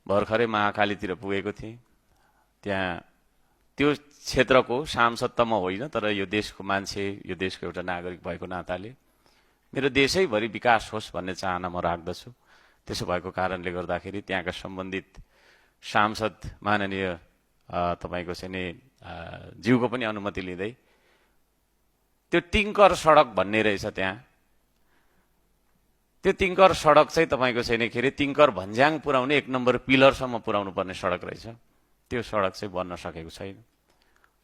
भर्खरै महाकालीतिर पुगेको थिएँ। त्यहाँ त्यो क्षेत्रको सांसद त म होइन, तर यो देशको मान्छे, यो देशको एउटा नागरिक भएको नाताले मेरो देशैभरि विकास होस् भन्ने चाहना म राख्दछु। त्यसो भएको कारणले गर्दाखेरि त्यहाँका सम्बन्धित सांसद माननीय तपाईको चाहिँ नि ज्यूको पनि अनुमति लिँदै त्यो टिङ्कर सडक भन्ने रहेछ त्यहाँ। त्यो टिङ्कर सडक चाहिँ तपाईको चाहिँ नि के अरे टिङ्कर भन्ज्याङ पुर्याउने 1 नम्बर पिलरसम्म पुर्याउनु पर्ने सडक रहेछ। त्यो सडक चाहिँ बन्न सकेको छैन।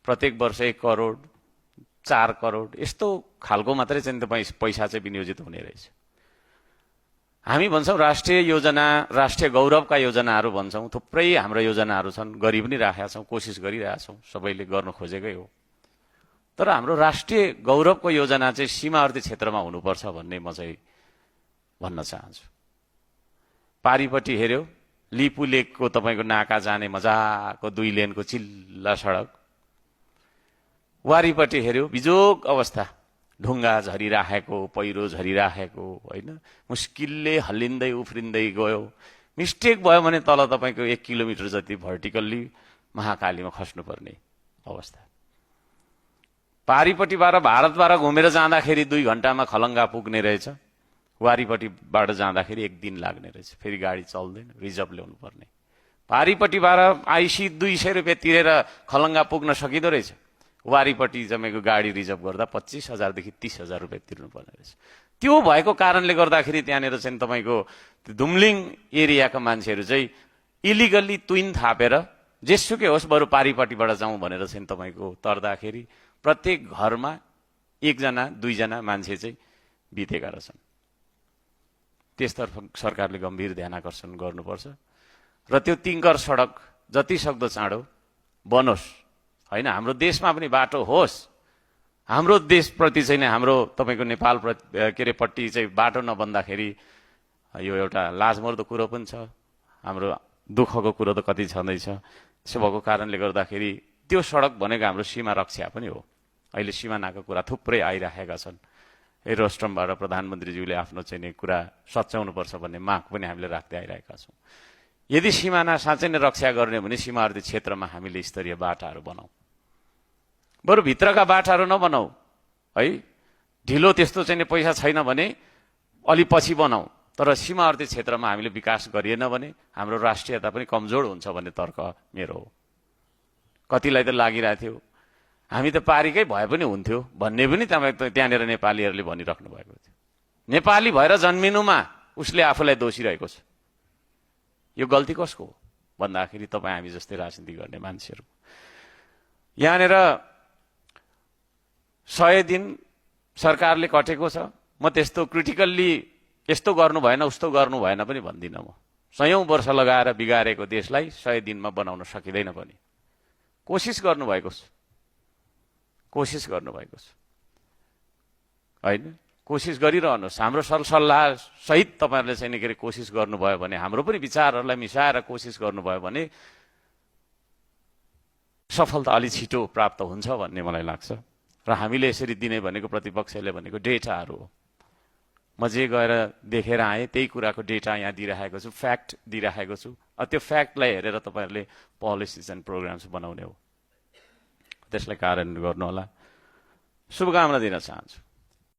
प्रत्येक वर्ष 1 करोड 4 करोड यस्तो खालको मात्रै चाहिँ तपाईँ पैसा चाहिँ विनियोजित हुने रहेछ। हामी भन्छौँ राष्ट्रिय योजना, राष्ट्रिय गौरवका योजनाहरू भन्छौँ, थुप्रै हाम्रो योजनाहरू छन्, गरि पनि राखेका छौँ, कोसिस गरिरहेका छौँ, सबैले गर्न खोजेकै हो। तर हाम्रो राष्ट्रिय गौरवको योजना चाहिँ सीमावर्ती क्षेत्रमा हुनुपर्छ भन्ने म चाहिँ भन्न चाहन्छु। पारिपट्टि हेर्यो लिपु लेकको तपाईको नाका जाने मजाको 2 लेनको चिल्ला सडक, वारीपट्टि हेर्यो बिजोग अवस्था, ढुङ्गा झरिराखेको, पहिरो झरिराखेको होइन, मुस्किलले हल्लिँदै उफ्रिँदै गयो। मिस्टेक भयो भने तल तपाईको 1 किलोमिटर जति भर्टिकल्ली महाकालीमा खस्नुपर्ने अवस्था। पारिपट्टिबाट भारतबाट घुमेर जाँदाखेरि 2 घण्टामा खलङ्गा पुग्ने रहेछ, वारीपट्टिबाट जाँदाखेरि 1 दिन लाग्ने रहेछ, फेरि गाडी चल्दैन, रिजर्भ ल्याउनु पर्ने। पारिपट्टिबाट आइसी 200 रुपियाँ तिरेर खलङ्गा पुग्न सकिँदो रहेछ, वारीपट्टि जमेको गाडी रिजर्भ गर्दा 25,000 देखि 30,000 रुपियाँ तिर्नु पर्ने रहेछ। त्यो भएको कारणले गर्दाखेरि त्यहाँनिर चाहिँ तपाईको दुम्लिङ एरियाका मान्छेहरू चाहिँ इलिगल्ली तुइन थापेर जेसुकै होस् बरु पारिपट्टिबाट जाउँ भनेर चाहिँ तपाईको तर्दाखेरि प्रत्येक घरमा 1 जना 2 जना मान्छे चाहिँ बितेका रहेछन्। त्यसतर्फ सरकारले गम्भीर ध्यान आकर्षण गर्नुपर्छ र त्यो टिङ्कर सडक जति सक्दो चाँडो बनोस् होइन। हाम्रो देशमा पनि बाटो होस्। हाम्रो देशप्रति चाहिँ हाम्रो तपाईको नेपाल के अरे पट्टि चाहिँ बाटो नबन्दाखेरि यो एउटा लाजमर्दो कुरो पनि छ, हाम्रो दुःखको कुरो त कति छँदैछ। त्यसो भएको कारणले गर्दाखेरि त्यो सडक भनेको हाम्रो सीमा रक्षा पनि हो। अहिले सिमानाको कुरा थुप्रै आइराखेका छन्। एरोस्ट्रमबाट प्रधानमन्त्रीज्यूले आफ्नो चाहिँ कुरा सच्याउनुपर्छ भन्ने माग पनि हामीले राख्दै आइरहेका छौँ। यदि सिमाना साँच्चै नै रक्षा गर्ने भने सीमावर्ती क्षेत्रमा हामीले स्तरीय बाटाहरू बनाऊ, बरु भित्रका बाटाहरू नबनाऊ है। ढिलो त्यस्तो चाहिँ पैसा छैन भने अलि पछि बनाऊ, तर सीमावर्ती क्षेत्रमा हामीले विकास गरिएन भने हाम्रो राष्ट्रियता पनि कमजोर हुन्छ भन्ने तर्क मेरो हो। कतिलाई त लागिरहेको थियो हामी त पारिकै भए पनि हुन्थ्यो भन्ने पनि त्यहाँनिर नेपालीहरूले भनिराख्नु भएको थियो। नेपाली भएर जन्मिनुमा उसले आफूलाई दोषिरहेको छ। यो गल्ती कसको हो भन्दाखेरि तपाईँ हामी जस्तै राजनीति गर्ने मान्छेहरू। यहाँनिर 100 दिन सरकारले कटेको छ। म त्यस्तो क्रिटिकल्ली यस्तो गर्नु भएन उस्तो गर्नु भएन पनि भन्दिनँ। म 100औं वर्ष लगाएर बिगारेको देशलाई 100 दिनमा बनाउन सकिँदैन पनि। कोसिस गर्नुभएको छ, कोसिस गर्नुभएको छ होइन। कोसिस गरिरहनुहोस्। हाम्रो सरसल्लाह सहित तपाईहरुले चाहिँ के कोसिस गर्नुभयो भने, हाम्रो पनि विचारहरूलाई मिसाएर कोसिस गर्नुभयो भने सफलता अलि छिटो प्राप्त हुन्छ भन्ने मलाई लाग्छ। र हामीले यसरी दिने भनेको प्रतिपक्षले भनेको डेटाहरू हो। म जे गएर देखेर आएँ त्यही कुराको डेटा यहाँ दिइराखेको छु, फ्याक्ट दिइराखेको छु। त्यो फ्याक्टलाई हेरेर तपाईहरुले पोलिसिज एन्ड प्रोग्राम्स बनाउने हो। त्यसलाई कार्यान्वयन गर्नु होला। शुभकामना दिन चाहन्छु।